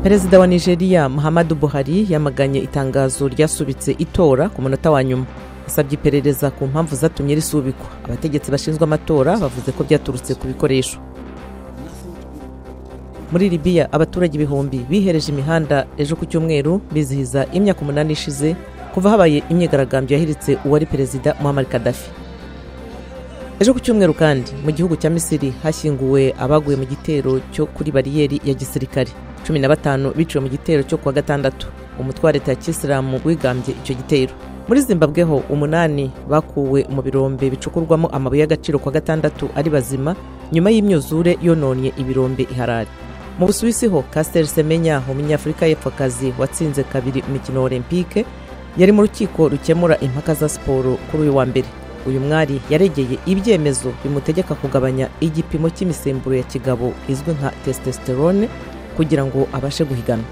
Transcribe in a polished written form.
Perezida wa Nigeria Muhammadu Buhari yamaganye itangazo ryasubitse itora ku munota wa nyuma. Yasabye iperereza ku mpamvu zatumye risubikwa. Abategetsi bashinzwe amatora bavuze ko byaturutse ku bikoresho. Muri Libya abaturage ibihumbi bihereje imihanda ejo ku cyumweru bizihiza imyaka 8 ishize kuva habaye imyigaragambyo yahiritse uwari perezida Muammar Gaddafi. Ejo ku cyumweru kandi mu gihugu cya Misiri hashyinguwe abaguye mu gitero cyo kuri bariyeri ya gisirikare. 15 biciwe mu gitero cyo kuwa gatandatu. Umutwe wa leta ya Kisilamu wigambye icyo gitero. Muri Zimbabwe ho 8 bakuwe mu birombe bicukurwamo amabuye y'agaciro kuwa gatandatu ari bazima nyuma y'imyuzure yononye ibirombe i Harare. Mu Busuwisi ho Caster Semenya, umunyafurika y'epfokazi watsinze kabiri imikino olympique, yari mu rukiko rukemura impaka za siporo kuri uyu wa mbere. Uyu mwari yaregeye ibyemezo bimutegeka kugabanya igipimo cy'imisemburo ya kigabo izwi nka testosterone kugira ngo abashe guhiganwa.